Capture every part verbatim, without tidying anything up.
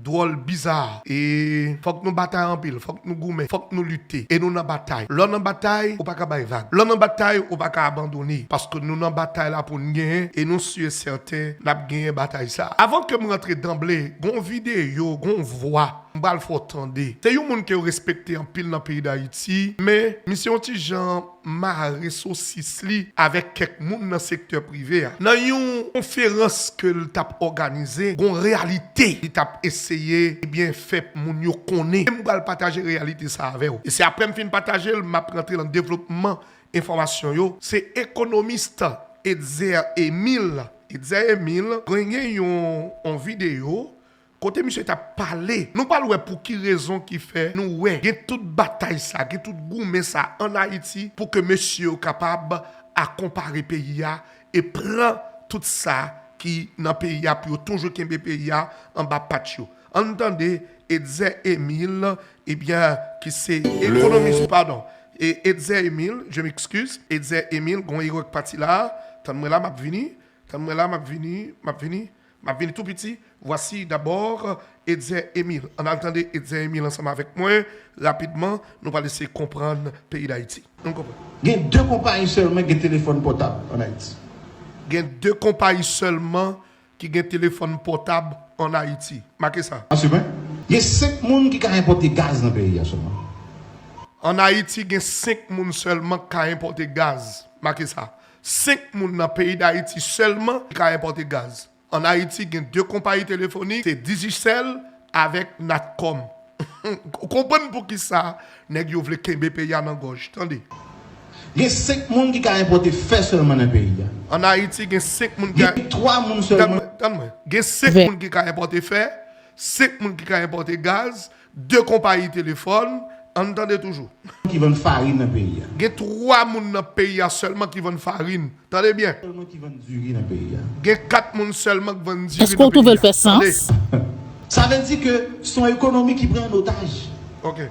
dwòl, biza. E fòk nou batay anpil, fòk nou goumen, fòk nou lite. E nou nan batay. Lè w nan batay, ou pa ka bay vag. Lè w nan batay, ou pa ka abandone. Paske nou nan batay la pou n genyen, e nou si e sèten n ap genyen batay sa. Avan ke m rantre danble, gon videyo, gon vwa, m pral fè w tande. Se yon moun ke yo respekte anpil nan peyi Dayiti, men misye yon ti jan mare sosis li avèk kèk moun nan sektè prive a. Nan yon konferans ke l t ap òganize, gon reyalite li t ap eseye, ebyen, fè moun yo konnen. E m pral pataje reyalite sa avè w. E se apre m fin pataje l, m ap rantre nan devlopman enfòmasyon yo. Se ekonomis Etzer Emile. Etzer Emile, genyen yon, yon videyo kote misye t ap pale. Nou pral wè pou ki rezon ki fè nou wè gen tout batay sa, gen tout goumen sa ann Ayiti pou ke mesye yo kapab akonpare peyi a e pran tout sa ki nan peyi a pou yo toujou kenbe peyi a anba pat yo. Ann tande Etzer Emile, ebyen, ki se ekonomis, padon. E Etzer Emile, je m'excuse, Etzer Emile, gon erè k pati la. Tann mwen la, m ap vini. Tann mwen la, m ap vini, m ap vini. M ap vini tou piti. Voici d'abord Etzer Emile. Ann al tande Etzer Emile ansanm avèk mwen. Rapidman, nou pral eseye konprann peyi Dayiti. Nou konprann. Gen de konpayi sèlman ki gen telefòn pòtab ann Ayiti. Gen de konpayi sèlman ki gen telefòn pòtab ann Ayiti. Make sa. Asime. Gen senk moun ki ka enpòte gaz nan peyi a sèlman. Ann Ayiti, gen senk moun sèlman ki ka enpòte gaz. Make sa. Senk moun nan peyi Dayiti sèlman ki ka enpòte gaz. Ann Ayiti, gen de konpayi telefonik, se Digicel avèk Natcom. Ou konprann poukisa nèg yo vle kenbe peyi a nan gòj. Tande. Gen senk moun ki ka enpòte fè sèlman nan peyi a. Ann Ayiti, gen senk moun ki ka... Gen twa moun sèlman. Tann mwen, tann mwen. Gen senk moun ki ka enpòte fè, senk moun ki ka enpòte gaz, de konpayi telefòn, ann tande toujou. Ki vann farin nan peyi a. Gen twa moun nan peyi a sèlman ki vann farin. Tande byen. Sèlman ki vann diri nan peyi a. Gen kat moun sèlman ki vann diri nan peyi a. Èske w twouve l fè sans? Tande. Sa vle di ke se yon ekonomi ki pran an otaj. Ok.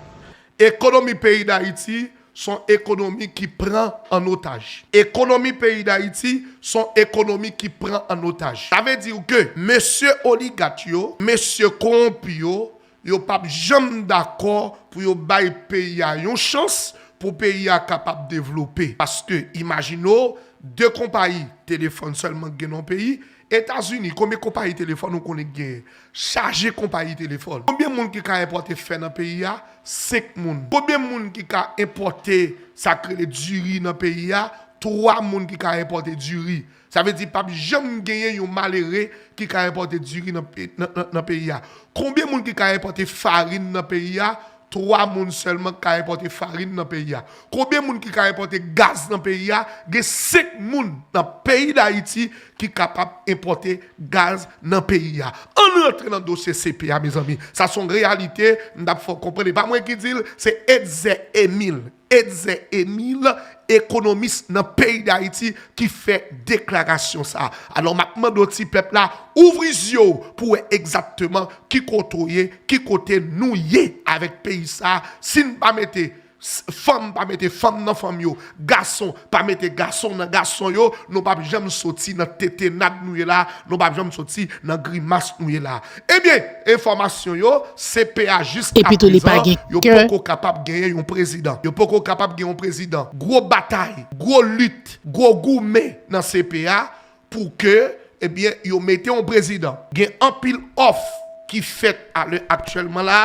Ekonomi peyi Dayiti se yon ekonomi ki pran an otaj. Ekonomi peyi Dayiti se yon ekonomi ki pran an otaj. Sa vle di ke mesye oligat yo, mesye kowonpi yo, yo p ap janm dakò pou yo bay peyi a yon chans pou peyi a kapab devlope. Paske, imajine w, de konpayi telefòn sèlman ki gen nan yon peyi. Etazini, konbyen konpayi telefòn ou konnen ki genyen? Chaje konpayi telefòn. Konbyen moun ki ka enpòte fè nan peyi a? Senk moun. Konbyen moun ki ka enpòte sa k rele diri nan peyi a? Twa moun ki ka enpòte diri. Sa vle di p ap janm genyen yon malere ki ka enpòte diri nan pe-, nan, nan, nan peyi a. Konbyen moun ki ka enpòte farin nan peyi a? Twa moun sèlman ki ka enpòte farin nan peyi a. Konbyen moun ki ka enpòte gaz nan peyi a? Gen senk moun nan peyi Dayiti ki kapab enpòte gaz nan peyi a. Ann rantre nan dosye C P a, mezanmi. Sa se yon reyalite, m t ap fè w konprann. E pa mwen ki di l, se Etzer Emile. Etzer Emile, ekonomis nan peyi Dayiti, ki fè deklarasyon sa a. Alò, m ap mande w, ti pèp la, ouvri zye w pou wè egzakteman ki kote w ye, ki kote nou ye avèk peyi sa a. Si n pa mete s-, fanm, pa mete fanm nan fanm yo, gason, pa mete gason nan gason yo, nou p ap janm soti nan tetenad nou ye la, nou p ap janm soti nan grimas nou ye la. Ebyen, enfòmasyon yo, C P a jiska prezan, yo poko kapab genyen yon prezidan. Yo poko kapab gen yon prezidan. Gwo batay, gwo lit, gwo goumen nan C P a pou ke, ebyen, yo mete yon prezidan. Gen anpil òf ki fèt alè aktyèlman la,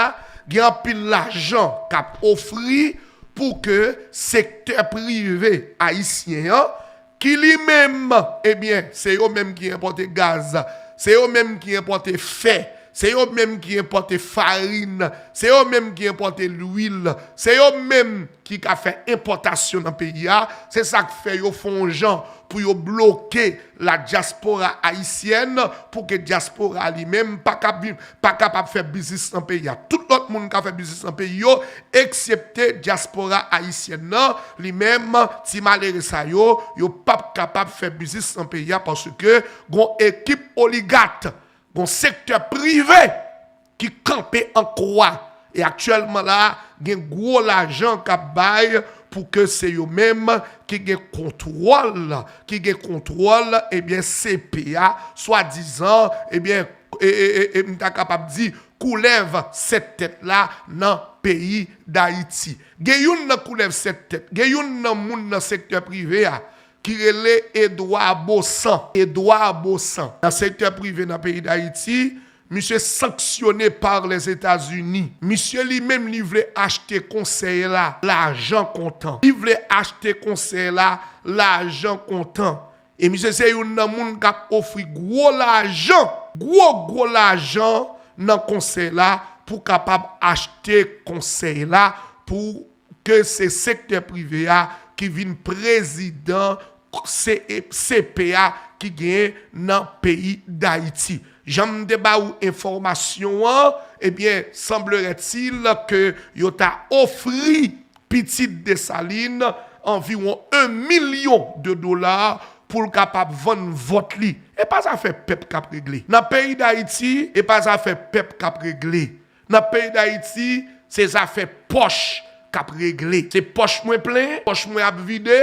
gen anpil lajan k ap ofri pou ke sektè prive ayisyen an, ki li menm, ebyen, se yo menm ki enpòte gaz, se yo menm ki enpòte fè, se yo menm ki enpòte farin, se yo menm ki enpòte lwil, se yo menm ki ka fè enpòtasyon nan peyi a. Se sa k fè yo fè yon jan pou yo bloke la diaspora haïtienne, pou ke dyaspora li menm pa ka vin, pa kapab fè biznis nan peyi a. Tout lòt moun ka fè biznis nan peyi yo, eksepte dyaspora ayisyèn nan, li menm, ti malere sa yo, yo p ap kapab fè biznis nan peyi a paske gon ekip oligat, gon sektè prive ki kanpe an kwa. E aktyèlman la, gen gwo lajan k ap bay pou ke se yo menm ki gen kontwòl, ki gen kontwòl, ebyen, C P a, swadizan, ebyen, e, e, e, e m ta kapab di, koulèv sèt tèt la nan peyi Dayiti. Gen youn nan koulèv sèt tèt, gen youn nan moun nan sektè prive a ki rele Edouard Baussan. Edouard Baussan. Nan sektè prive nan peyi Dayiti, misye sanksyone par Lèzetazini. Misye li menm li vle achte konsèy la lajan kontan. Li vle achte konsèy la lajan kontan. E misye se youn nan moun k ap ofri gwo lajan, gwo, gwo lajan nan konsèy la pou kapab achte konsèy la pou ke se sektè prive a ki vin prezidan C P a ki genyen nan peyi Dayiti. Jan m te ba ou enfòmasyon an, ebyen, semblerait-il ke yo ta ofri pitit Desalin anviwon en milyon de dola pou l kapab vann vòt li. E pa zafè pèp k ap regle. Nan peyi Dayiti, e pa zafè pèp k ap regle. Nan peyi Dayiti, se zafè pòch k ap regle. Se pòch mwen plen, pòch mwen ap vide,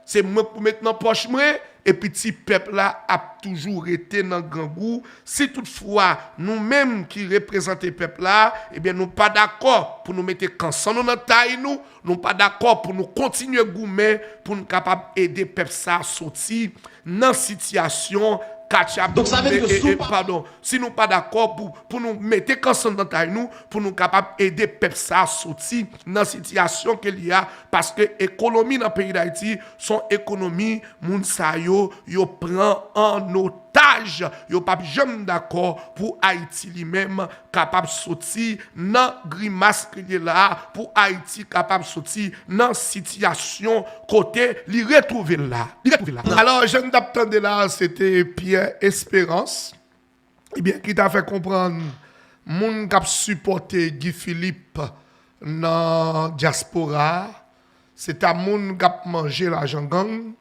se mwen k pou met nan pòch mwen, epi ti pèp la ap toujou rete nan grangou. Si toutfwa nou menm ki reprezante pèp la, ebyen nou pa dakò pou nou mete kanson nou nan tay nou, nou pa dakò pou nou kontinye goumen pou n kapab ede pèp sa soti nan sitiyasyon katya, padon, si nou pa dakò pou, pou nou mete kanson nan tay nou, pou nou kapab ede pèp sa soti nan sitiyasyon ke li a, paske ekonomi nan peyi Dayiti se yon ekonomi moun sa yo, yo pran an otaj. Yo p ap janm dakò pou Ayiti li menm kapab soti nan grimas ke li ye la a, pou Ayiti kapab soti nan sitiyasyon kote li retwouve l la. Li retwouve l la. Alò, jan n t ap tande la, se te Pierre Espérance, ebyen, ki ta fè konprann moun k ap sipòte Guy Philippe nan dyaspora a, se ta moun k ap manje lajan gang,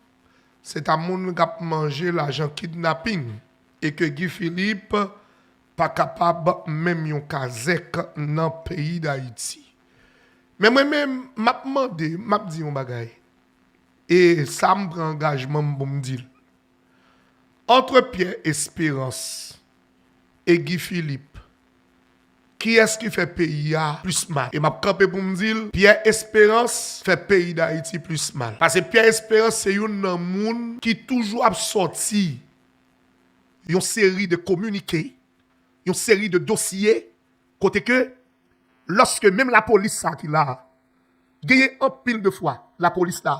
se ta moun k ap manje lajan kidnaping, e ke Guy Philippe pa kapab menm yon kazèk nan peyi Dayiti. Men mwen menm, m ap mande, m ap di yon bagay. E sa m pran angajman m pou m di l. Antre Pierre Espérance e Guy Philippe, kiyès ki fè peyi a plis mal? E m ap kanpe pou m di l, Pierre Espérance fè peyi Dayiti plis mal. Paske Pierre Espérance se youn nan moun ki toujou ap sòti yon seri de kominike, yon seri de dosye, kote ke, lòske menm lapolis sa ki la a, genyen anpil de fwa, lapolis la,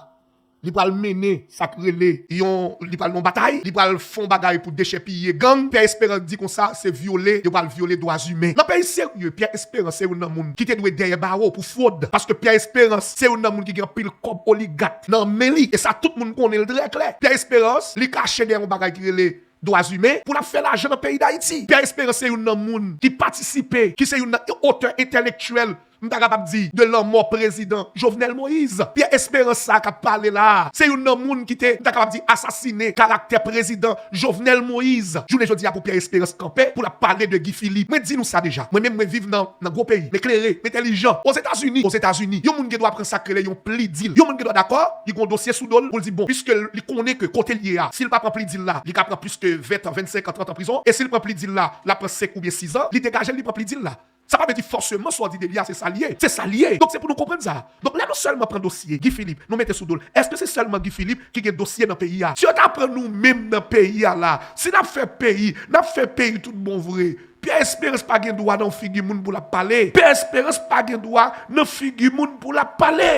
li pral mennen sa k rele yon, li pral nan batay, li pral fè yon bagay pou dechèpiye gang. Pierre Espérance di konsa, se vyole, yo pral vyole dwa imen. Nan peyi serye, Pierre Espérance se youn nan moun ki te dwe dèyè bawo pou fwod. Paske Pierre Espérance se youn nan moun ki gen anpil kòb oligat nan men li. E sa tout moun konnen l trè klè. Pierre Espérance, li kache dèyè yon bagay ki rele dwa imen pou l ap fè lajan nan peyi Dayiti. Pierre Espérance se youn nan moun ki patisipe, ki se youn nan otè entèlektyèl, m ta kapab di, de lanmò prezidan Jovenel Moïse. Pierre Espérance sa k ap pale la a, se youn nan moun ki te, m ta kapab di, asasine karaktè prezidan Jovenel Moïse. Jounen jodi a pou Pierre Espérance kanpe pou l ap pale de Guy Philippe. Mwen di nou sa deja. Mwen menm mwen viv nan, nan gwo peyi. M eklere, m entèlijan. Ozetazini, Ozetazini, yon moun gen dwa pran sa k rele yon plea deal. Yon moun gen dwa dakò, li gen yon dosye sou do l pou l di bon, piske li konnen ke kote l ye a, si l pa pran plea deal la, li ka pran plis ke ven tan, vennsenk an, trant an prizon. E si l pran plea deal la, l ap pran senk oubyen sis an, li degaje l, li pran plea deal la. Sa pa vle di fòseman sa w di de li a, se sa l ye. Se sa l ye. Donk, se pou nou konprann sa. Donk, lè nou sèlman pran dosye Guy Philippe, nou mete sou do l, èske se sèlman Guy Philippe ki gen dosye nan peyi a? Si yo ta pran nou menm nan peyi a la, si n ap fè peyi, n ap fè peyi tout bon vre. Pierre Espérance pa gen dwa nan figi moun pou l ap pale. Pierre Espérance pa gen dwa nan figi moun pou l ap pale.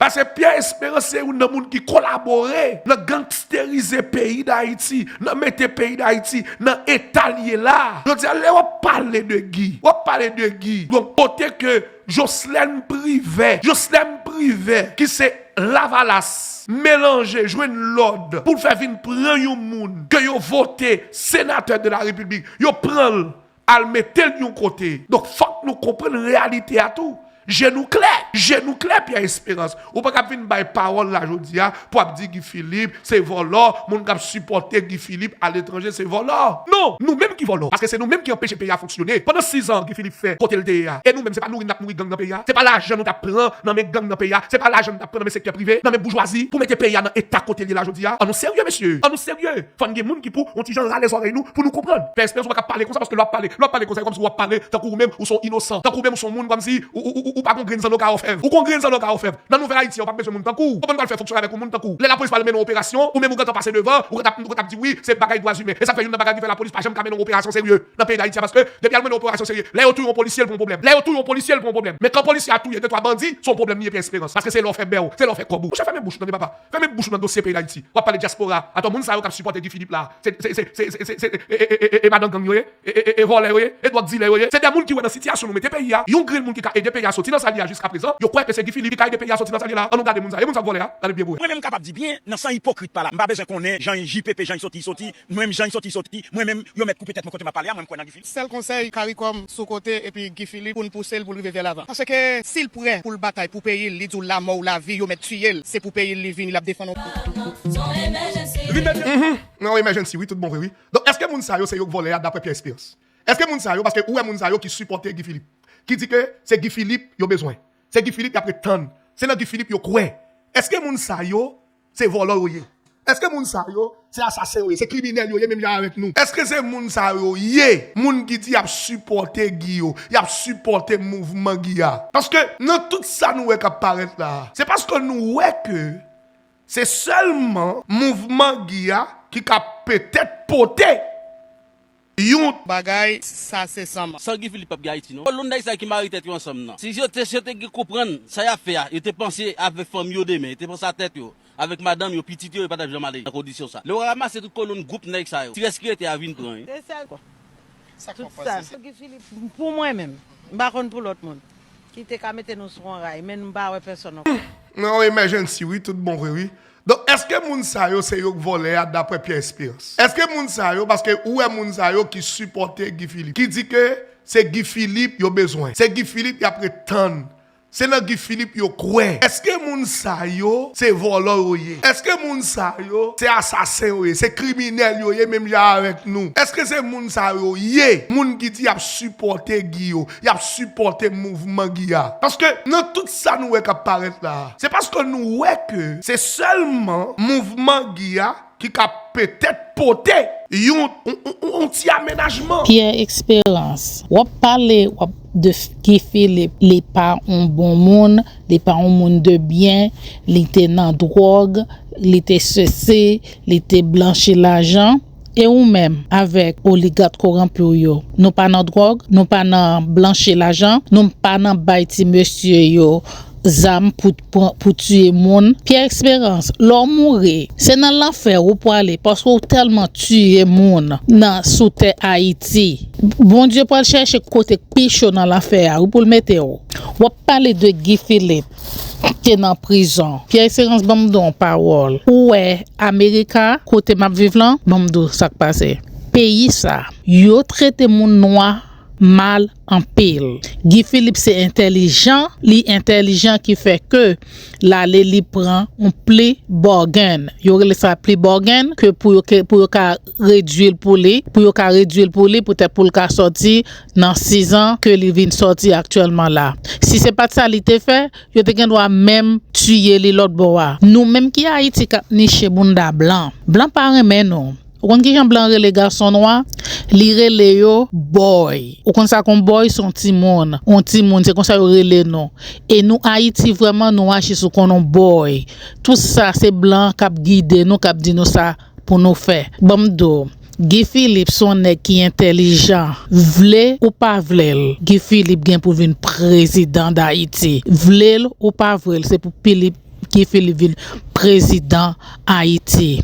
Paske Pierre Espérance se youn nan moun ki kolabore nan gangsterize peyi Dayiti, nan mete peyi Dayiti nan eta l ye la. Jodi a, lè w ap pale de Guy, w ap pale de Guy. Donk, kote ke Jocelyn Privè, Jocelyn Privè, ki se Lavalas, melanje, jwenn lòd pou l fè vin pran yon moun ke yo vote senatè de la repiblik, yo pran l, al mete l yon kote. Donk, fòk nou konprann reyalite a tou. Je nou klè, je nou klè, Pierre Espérance. Ou pa ka vin bay pawòl la jodi a pou ap di Guy Philippe se vòlò, moun k ap sipòte Guy Philippe aletranje se vòlò. Non, nou menm ki vòlò, paske se nou menm ki anpeche peyi a fonksyone. Pandan sizan Guy Philippe fè kote l te ye a, e nou menm se pa nouri n t ap nouri gang nan peyi a? Se pa lajan nou t ap pran nan men gang nan peyi a? Se pa lajan nou t ap pran nan men sektè prive, nan men boujwazi pou mete peyi a nan eta kote l ye la jodi a? An nou serye, mesye, an nou serye. Fò n gen moun ki pou yon ti jan rale zòrèy nou pou nou konprann. Pè Esperans, ou pa ka pale konsa, paske lè w ap pale, lè w ap pale konsa, e kòmsi w ap pale tankou ou menm ou se yon inosan, tankou ou menm ou se yon moun kòmsi ou, ou, ou, ou pa gon grenn zanno ka ofèv. Ou gon grenn zanno ka ofèv. Nan Nouvèl Ayiti a, ou p ap bezwen moun tankou w. Ou konprann pral fè fonksyone avèk yon moun tankou w. Lè lapolis pral mennen yon operasyon, ou menm ou gentan pase devan, ou gentan, ou gentan ap di wi, se bagay dwa imen. E sa k fè youn nan bagay ki fè lapolis pa janm ka mennen yon operasyon serye nan peyi Dayiti a, paske depi y al mennen yon operasyon serye, lè yo touye yon polisye, l pran yon pwoblèm. Lè yo touye yon polisye, l pran yon pwoblèm. Men kan polisye a touye de twa bandi, se yon pwoblèm li ye, Pè Esperans. Paske se lè w fè bè w, se lè w fè kòb ou. Monchè, fèmen bouch ou tande, papa. Fèmen bouch ou nan dosye peyi Dayiti. W ap pale dyaspora. Atò, moun sa yo k ap sipòte Guy Philippe la, se, se, se, se, se, se, e, e, e, e, e madan gang yo ye, e, e, e, e vòlè yo ye, e dwòg dilè yo ye. Se de moun ki wè nan sitiyasyon nou mete peyi a, yon grenn moun ki ka ede peyi a soti nan sa l ye a jiska prezan, yo kwè ke se Guy Philippe ki ka ede peyi a soti nan sa l ye la. Ann nou gade moun sa yo. E moun sa k vòlè a? Gade l byen pou wè. Mwen menm m kapab di byen, nan san ipokrit pa la, m pa bezwen konnen jan J P P, jan li soti, li soti. Mwen menm, jan li soti, li soti. Mwen menm, yo mèt koupe tèt mwen kote m ap pale a, mwen m kwè nan Guy Philippe. Sèl konsèy, caricom sou kote epi Guy Philippe pou n pouse l pou l rive vè lavan. Paske si l prè pou l batay pou peyi l, li di w lanmò ou lavi, yo mèt tiye l, se pou peyi l li vin, l ap defann yon. Mhm. Nan yon emergency, wi, tout bon vre, wi. Donk, èske moun sa yo se yo k vòlè a, daprè Pierre Esperance? Èske moun sa yo, paske ou wè moun sa yo ki sipòte Guy Philippe, ki di ke se Guy Philippe yo bezwen, se Guy Philippe y ap ret tann, se nan Guy Philippe yo kwè. Èske moun sa yo se vòlò yo ye? Èske moun sa yo se asasen yo ye, se kriminèl yo ye menm jan avèk nou? Èske se moun sa yo ye, moun ki di y ap sipòte Guy yo, y ap sipòte mouvman Guy a? Paske nan tout sa nou wè k ap parèt la a, se paske nou wè ke se sèlman mouvman Guy a ki ka petèt pote yon bagay, sa se sanman. San Guy Philippe p ap gen Ayiti non. Kolonn nèg sa ki mare tèt yo ansanm nan. Si yo te, si yo te gen konprann sa y ap fè a, yo te panse avèk fanmi yo demen, yo te panse a tèt yo, avèk madanm yo, pitit yo, yo pa t ap janm ale nan kondisyon sa. Lè w ranmase tout kolonn gwoup nèg sa yo, ti rès ki rete a vin pran wi. Se sèl. Sa k pap pase se Guy Philippe. Pou mwen menm, m pa konn pou lòt moun ki te ka mete nou sou yon ray, men m pa wè pèsonn ankò. Nan yon emergency, wi, tout bon vre, wi. Donk, èske moun sa yo se yo k vòlè a, daprè Pierre Esperance? Èske moun sa yo, paske ou wè moun sa yo ki sipòte Guy Philippe, ki di ke se Guy Philippe yo bezwen, se Guy Philippe y ap ret tann, se nan Guy Philippe yo kwè? Èske moun sa yo se vòlò yo ye? Èske moun sa yo se asasen yo ye, se kriminèl yo ye menm jan avèk nou? Èske se moun sa yo ye, moun ki di y ap sipòte Guy yo, y ap sipòte mouvman Guy a? Paske nan tout sa nou wè k ap parèt la a, se paske nou wè ke se sèlman mouvman Guy a ki ka petèt pote yon, yon, yon, yon ti amenajman. Pierre Esperance, w ap pale, w ap de F-, Guy Philippe, li pa yon bon moun, li pa yon moun de byen, li te nan dwòg, li te sesi, li te blanchi lajan. E ou menm, avèk oligak koranpi w yo, nou pa nan dwòg, nou pa nan blanchi lajan, nou pa nan bay ti mesye yo zam pou, pou, pou tiye moun. Pierre Esperance, lè w mouri, se nan lanfè ou prale, paske w tèlman tiye moun nan, sou tè Ayiti. Bondye pral chèche kote k pi cho nan lanfè a, wi, pou l mete w. W ap pale de Guy Philippe te nan prizon. Pierre Esperance, ban m di w yon pawòl. Ou wè Amerika, kote m ap viv lan, ban m di w sa k pase. Peyi sa, yo trete moun nwa mal anpil. Guy Philippe se entèlijan, li entèlijan ki fè ke l ale li pran yon pli bògèn. Yo rele sa pli bògèn, ke pou yo, ke pou yo ka redwi l pou li, pou yo ka redwi l pou li, poutèt pou l ka sòti nan sizan ke li vin sòti aktyèlman la. Si se pa t sa li te fè, yo te gen dwa menm tiye li lòt bò a. Nou menm ki Ayiti k ap niche bounda blan, blan pa renmen nou. Ou konn kijan blan rele gason nwa? Li rele yo bòy. Ou konn sa k yon bòy? Se yon timoun. Yon timoun, se konsa yo rele nou. E nou Ayiti vrèman nou aji sou konn yon bòy. Tout sa se blan k ap gide nou, k ap di nou sa pou nou fè. Ban m di w, Guy Philippe se yon nèg ki entèlijan. Vle ou pa vle l, Guy Philippe gen pou vin prezidan Dayiti. Vle l ou pa vle l, se pou Philippe, Guy Philippe vin prezidan Ayiti.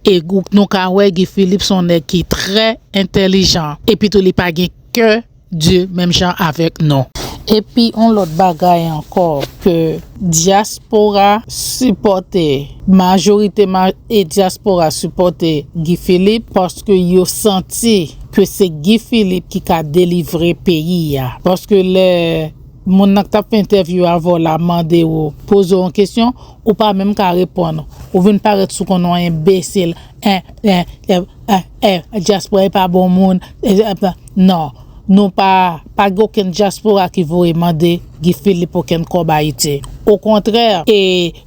E gou-, nou ka wè Guy Philippe se yon nèg ki trè entèlijan. Epi tou, li pa gen kè di menm jan avèk nou. Epi yon lòt bagay ankò ke dyaspora sipòte, majorite ma-, e dyaspora sipòte Guy Philippe paske yo santi ke se Guy Philippe ki ka delivre peyi a. Paske lè Moun nan k t ap fè entèvyou avè w la mande w, poze w yon kesyon, ou pa menm ka reponn. Ou vin parèt sou konn yon enbesil. En, en, en, en, en, dyaspora e pa bon moun. E, e, pa- non, nou pa, pa gen okenn dyaspora ki voye mande Guy Philippe okenn kòb Ayiti. Okontrè, e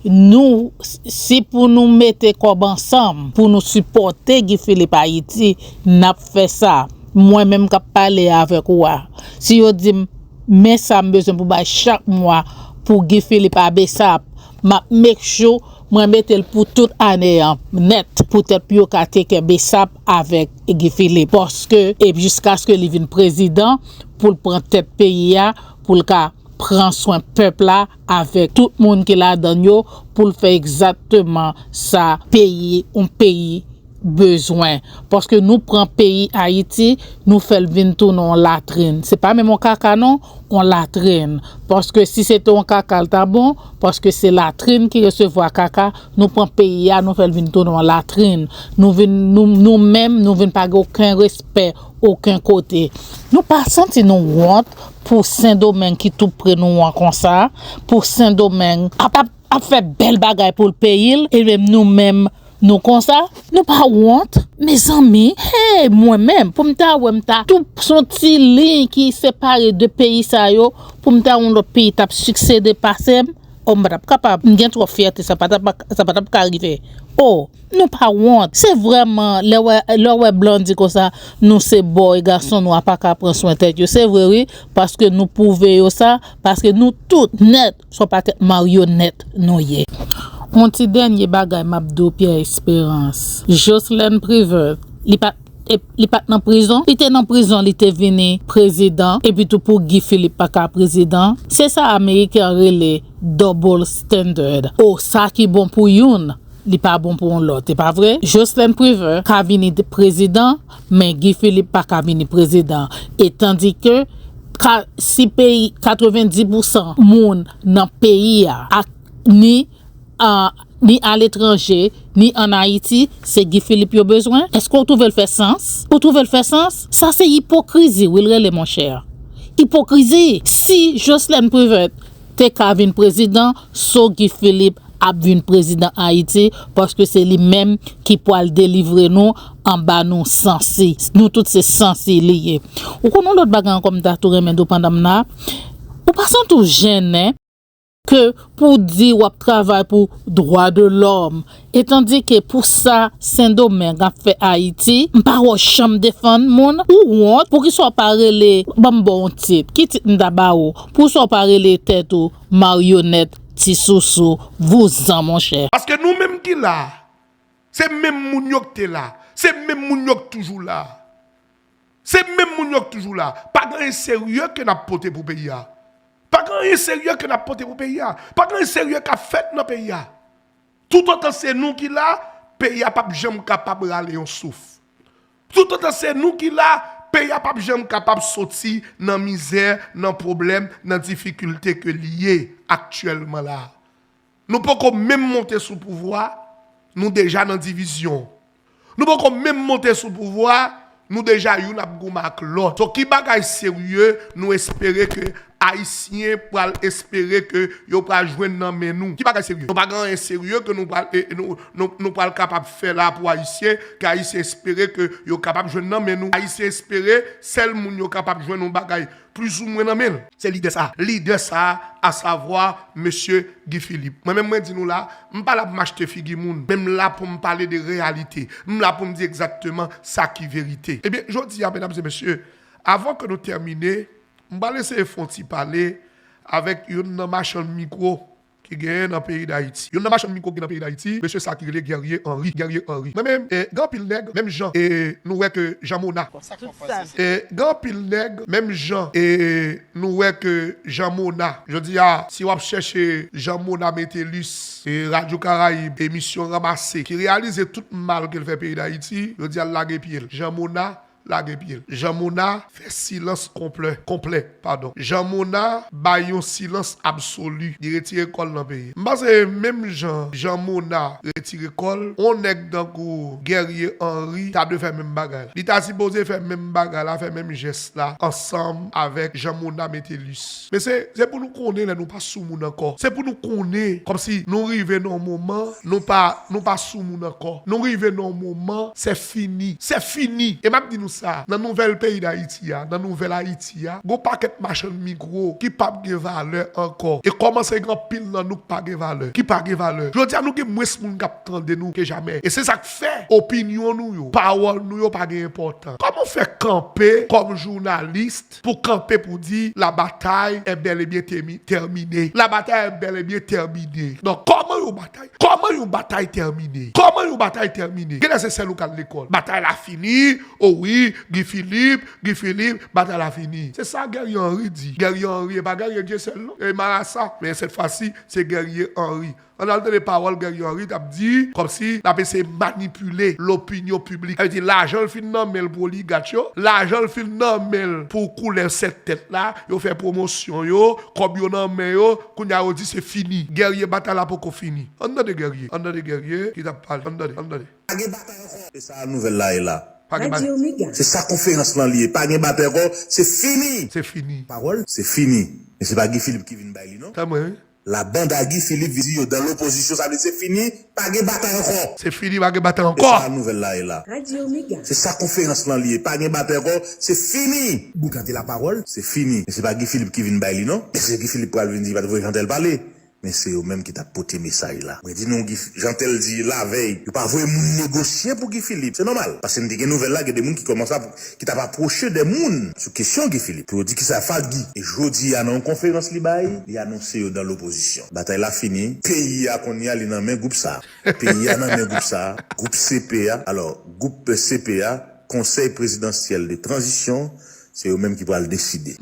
nou, si pou nou mete kòb ansanm, pou nou sipòte Guy Philippe Ayiti, n ap fè sa. Mwen menm k ap pale avèk ou a, si yo di m, men sa m bezwen pou bay chak mwa pou Guy Philippe a BSAP, m ap make sure mwen mete l pou tout ane an nèt, poutèt pou yo ka teke BSAP avèk Guy Philippe. Paske, e jiskaske li vin prezidan, pou l pran tèt peyi a, pou l ka pran swen pèp la avèk tout moun ki ladan l yo, pou l fè egzakteman sa peyi, yon peyi bezwen. Paske nou pran peyi Ayiti, nou fè l vin tounen yon latrin. Se pa menm yon kaka non, yon latrin. Paske si se te yon kaka l ta bon, paske se latrin ki resevwa kaka, nou pran peyi a, nou fè l vin tounen yon latrin. Nou vin, nou, nou menm, nou vin pa gen okenn respè okenn kote. Nou pa santi nou wont pou Sendomeng ki tou pre nou an konsa, pou Sendomeng ap, ap, ap fè bèl bagay pou l peyi l, e menm nou menm, nou konsa, nou pa wont, mezanmi, hey, mwen menm, pou m ta wè m ta, tou, s on ti liy ki separe de peyi sa yo, pou m ta wè yon lòt peyi t ap siksede pase m, oh, m pa t ap kapab, m gen twòp fyète, sa pa t ap, sa pa t ap ka rive. Oh, nou pa wont. Se vrèman, lè w wè, lè w wè blan di konsa, nou se bòy, gason nwa pa ka pran swen tèt yo. Se vre, wi, paske nou pwouve yo sa, paske nou tout nèt, s on pakèt maryonèt nou ye. Yon ti dènye bagay m ap di w, Pierre Espérance. Jocelyn Privert, li pa, e, li pa t nan prizon? Li te nan prizon, li te vini prezidan, epi tou pou Guy Philippe pa ka prezidan. Se sa Ameriken an rele double standard. O, sa ki bon pou youn, li pa bon pou yon lòt, e pa vre? Jocelyn Privert ka vini de-, prezidan, men Guy Philippe pa ka vini prezidan. E tandike, ka, si peyi, katrevendis pousan moun nan peyi a, ak ni, a, ni aletranje, ni ann Ayiti, se Guy Philippe yo bezwen? Èske w twouve l fè sans? Ou twouve l fè sans? Sa se ipokrizi, wi, l rele, monchè. Ipokrizi! Si Jocelyn Privert te ka vin prezidan, so Guy Philippe ap vin prezidan Ayiti, paske se li menm ki pral delivre nou anba nou sansi. Nou tout se sansi li ye. Ou konn yon lòt bagay ankò m ta tou renmen di w pandan m la? Ou pa santi w jennen ke pou di w ap travay pou dwa de lòm, e tandike pou sa Sendomeng ap fè Ayiti, m pa wè w janm defann moun? Ou wont? Poukisa w pa rele, ban m ba w yon tit, ki tit m ta ba ou? Poukisa w pa rele tèt ou maryonèt, ti sousou, vouzan, monchè? Paske nou menm ki la, se menm moun yo k te la, se menm moun yo k toujou la. Se menm moun yo k toujou la. Pa gen anyen serye ke n ap pote pou peyi a. Pa gen anyen serye ke n ap pote pou peyi a. Pa gen anyen serye k ap fèt nan peyi a. Toutotan se nou ki la, peyi a p ap janm kapab rale yon souf. Toutotan se nou ki la, peyi a p ap janm kapab soti nan mizè, nan pwoblèm, nan difikilte ke li ye aktyèlman la a. Nou poko menm monte sou pouvwa, nou deja nan divizyon. Nou poko menm monte sou pouvwa, nou deja youn ap goumen ak lòt. So, ki bagay serye nou espere ke Ayisyen pral espere ke yo pral jwenn nan men nou? Ki bagay serye? Nou pa gen anyen serye ke nou pral, e, e, nou, nou, nou pral kapab fè la pou Ayisyen, ke Ayisyen espere ke yo kapab jwenn nan men nou. Ayisyen espere sèl moun yo kapab jwenn yon bagay plizoumwen nan men l. Se lidè sa. Lidè sa, asavwa mesye Guy Philippe. Mwen menm mwen di nou la, m pa la pou m achte figi moun, men m la pou m pale de reyalite. M la pou m di egzakteman sa ki verite. Ebyen, jodi a, medam e mesye, avan ke nou tèmine, m pral eseye fè yon ti pale avèk youn nan machann mikwo ki genyen nan peyi Dayiti. Youn nan machann mikwo ki nan peyi Dayiti, mesye sa ki rele Guerrier Henry. Guerrier Henry. Mwen menm, e, gen anpil nèg, menm jan, e, nou wè ke Jean Mona. E, gen anpil nèg, menm jan, e, nou wè ke Jean Mona. Jodi a, si w ap chèche Jean Mona Metellus, e, Radyo Karayib, emisyon Ranmase, ki reyalize tout mal ke l fè peyi Dayiti, jodi a l lage pye l. Jean Mona, lage pye l. Jan Mona fè silans konplè, konplè, padon. Jan Mona bay yon silans absoli. Li retire kò l nan peyi. M panse menm jan Jan Mona retire kò l, on nèg tankou Guerrier Henry ta dwe fè menm bagay la. Li ta sipoze fè menm bagay la, fè menm jès la, ansanm avèk Jan Mona Metellus. Men se, se pou nou konnen lè nou pa sou moun ankò. Se pou nou konnen, kòmsi nou rive nan yon moman, nou pa, nou pa sou moun ankò. Nou rive nan yon moman, c'est fini. C'est fini. E m ap di nou sa, nan nouvèl peyi Dayiti a, nan nouvèl Ayiti a, gon pakèt machann mikwo ki p ap gen valè ankò. E kòmanse gen anpil nan nou k pa gen valè, ki pa gen valè. Jodi a, nou gen mwens moun k ap tande nou ke jamè. E se sa k fè opinyon nou yo, pawòl nou yo pa gen enpòtans. Kòman w fè kanpe kòm jounalis pou kanpe pou di la bataille est bel et bien termi- terminée. La bataille est bel et bien terminée. Donk, kòman yon batay? Kòman yon batay tèmine? Kòman yon batay tèmine? Genlè se sèl ou k al lekòl. Batay la fini, o wi, Guy Philippe, Guy Philippe, batay la fini. Se sa Guerrier Henry di. Guerrier Henry, e pa Guerrier Dieuseul non, e Marasa. Men cette fois-ci, se Guerrier Henry. Ann al tande pawòl Guerrier Henry t ap di, kòmsi l ap eseye manipile lopinyon piblik. Sa vle di, lajan l fin nan men l pou oligat yo, lajan l fin nan men l pou koulè sèt tèt la, yo fè pwomosyon yo, kòb yo nan men yo, kounye a yo di se fini. Guerrier, batay la poko fini. Ann tande Guerrier, ann tande Guerrier ki t ap pale. Ann tande, ann tande. Pa gen batay ankò. Se sa nouvèl la ye la. Pa gen batay. Se sa konferans lan li ye. Pa gen batay ankò. Se fini. Se fini. Pawòl, se fini. Men se pa Guy Philippe ki vin bay li non. Sa mwen, wi. La banda Guy Philippe vin di yo dans l'opposition, sa vle di se fini, pa gen batay ankò. Se fini, pa gen batay ankò. Se sa nouvèl la ye la. Se sa konferans lan li ye, pa gen batay ankò, se fini. Boukante la pawòl, se fini. Men se pa Guy Philippe ki vin bay li non. Èske Guy Philippe pral vin di pa t voye Jeantel pale? Men se yo menm ki t ap pote mesaj la. Mwen di nou, Guy, Jeantel di lavèy, yo pa voye moun negosye pou Guy Philippe. Se nòmal. Paske m te gen nouvèl la, gen de moun ki kòmanse ap ki t ap apwoche de moun sou kesyon Guy Philippe pou yo di kisa fa Guy. E jodi a nan yon konferans li bay, li anonse yo dans l'opposition. Batay la fini, peyi a kounye a li nan men gwoup sa. Peyi a nan men gwoup sa, gwoup C P a. Alò, gwoup C P a, Conseil Présidentiel de Transition, se yo menm ki pral deside.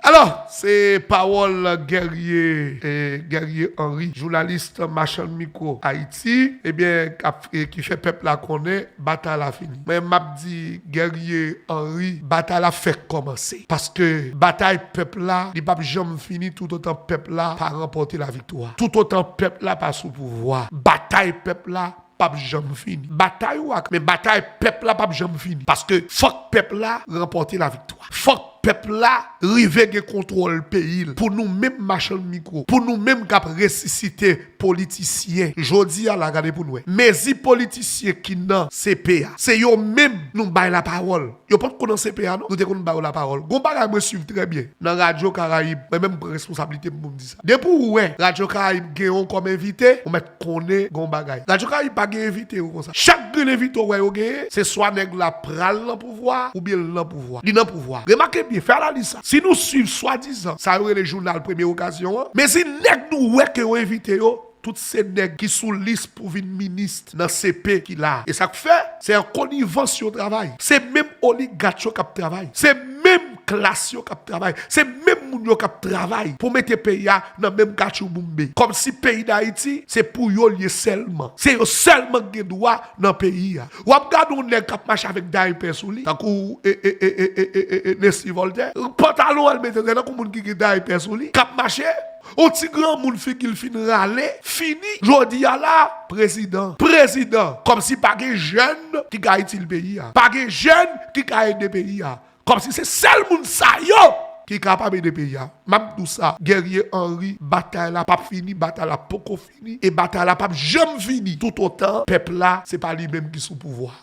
Alò, se pawòl Guerrier, eh, Guerrier Henry, jounalis machann mikwo Ayiti, ebyen, k ap, eh, ki fè pèp la konnen batay la fini. Men m ap di Guerrier Henry, batay la fèk kòmanse. Paske batay pèp la, li p ap janm fini toutotan pèp la pa ranpòte laviktwa. Toutotan pèp la pa sou pouvwa. Batay pèp la p ap janm fini. Batay ou a, men batay pèp la p ap janm fini. Paske fòk pèp la ranpòte laviktwa. Fòk pèp la rive gen kontwòl peyi l. Pou nou menm machann mikwo, pou nou menm k ap resisite politisyen, jodi a la, gade pou n wè. Mezi politisyen ki nan C P a, se yo menm nou bay lapawòl. Yo potko nan C P a non, nou te konn ba yo lapawòl. Gon bagay mwen swiv trè byen nan Radyo Karayib, mwen menm m pran responsablite m pou m di sa. Depi w wè Radyo Karayib gen yon kòm envite, ou mèt konnen gon bagay. Radyo Karayib pa gen envite yo konsa. Chak grenn envite w wè yo genyen, se swa nèg la pral nan pouvwa, oubyen l nan pouvwa. Li nan pouvwa. Remake byen, fè analiz sa. Si nou swiv swadizan sa yo rele jounal Premye Okazyon an, men si nèg nou wè ke yo envite yo, tout se nèg ki sou lis pou vin minis nan C P ki la. E sa k fè, se an konivans yo travay. Se menm oligat yo k ap travay. Se menm klas yo k ap travay. Se menm moun yo k ap travay pou mete peyi a nan menm katchouboumbe. Kòmsi peyi Dayiti, se pou yo l ye sèlman. Se yo sèlman k gen dwa nan peyi a. W ap gade yon nèg k ap mache avèk daypè sou li, tankou, e, e, Nesly Voltaire. Pantalon an l mete, se tankou moun ki gen daypè sou li, k ap mache. On ti granmoun figi l fin rale, fini. Jodi a la, prezidan, prezidan. Kòmsi pa gen jèn ki ka itil peyi a. Pa gen jèn ki ka ede peyi a. Kòmsi se sèl moun sa yo ki kapab ede peyi a. M ap di w sa, Guerrier Henry, batay la p ap fini, batay la poko fini, e batay la p ap janm fini toutotan pèp la, se pa li menm ki sou pouvwa.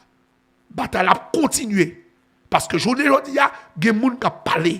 Batay la ap kontinye. Paske jounen jodi a, gen moun k ap pale.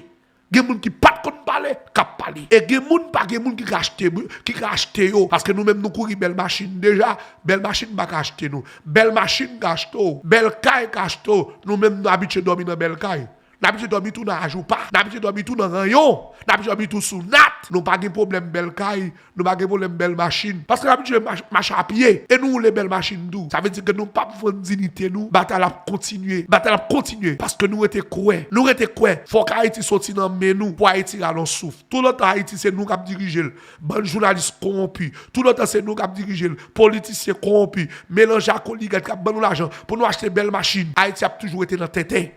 Gen moun ki pa t konn pale, k ap pale. E gen moun, pa gen moun ki ka achte, ki ka achte yo. Paske nou menm nou kouri bèl machin deja. Bèl machin pa ka achte nou. Bèl machin ka achte w. Bèl kay ka achte w. Nou menm nou abitye dòmi nan bèl kay. N abitye dòmi tou nan Ajoupa. N abitye dòmi tou nan Ranyon. N abitye dòmi tou sou Nat. Nou pa gen pwoblèm bèl kay. Nou pa gen pwoblèm bèl machin. Paske n abitye mach-, mache a pye. E nou woule bèl machin tou. Sa vle di ke nou p ap vann diyite nou. Batay la ap kontinye. Batay la ap kontinye. Paske nou rete kwè. Nou rete kwè. Fòk Ayiti soti nan men nou pou Ayiti rale yon souf. Toutotan Ayiti se nou k ap dirije l. Bann jounalis kowonpi. Toutotan se nou k ap dirije l. Politisyen kowonpi. Melanje ak oligat k ap ban nou lajan pou nou achte bèl machin. Ayiti ap toujou rete nan tenten.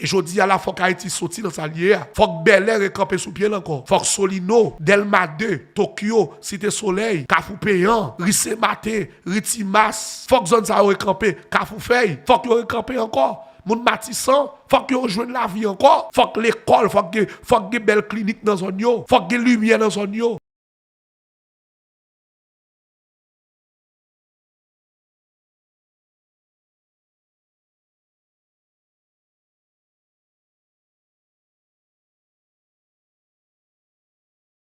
E jodi a la, fòk Ayiti soti nan sa l ye a. Fòk Bèlè rekanpe sou pye l ankò. Fòk Solino, Dèlma de, Tokyo, Site Solèy, Kafou Peyan, Ri Sen Maten, Ri Ti Mas. Fòk zòn sa yo rekanpe. Kafou Fèy, fòk yo rekanpe ankò. Moun Matisan, fòk yo jwenn lavi ankò. Fòk lekòl, fòk gen, fòk gen bèl klinik nan zòn yo. Fòk gen limyè nan zòn yo.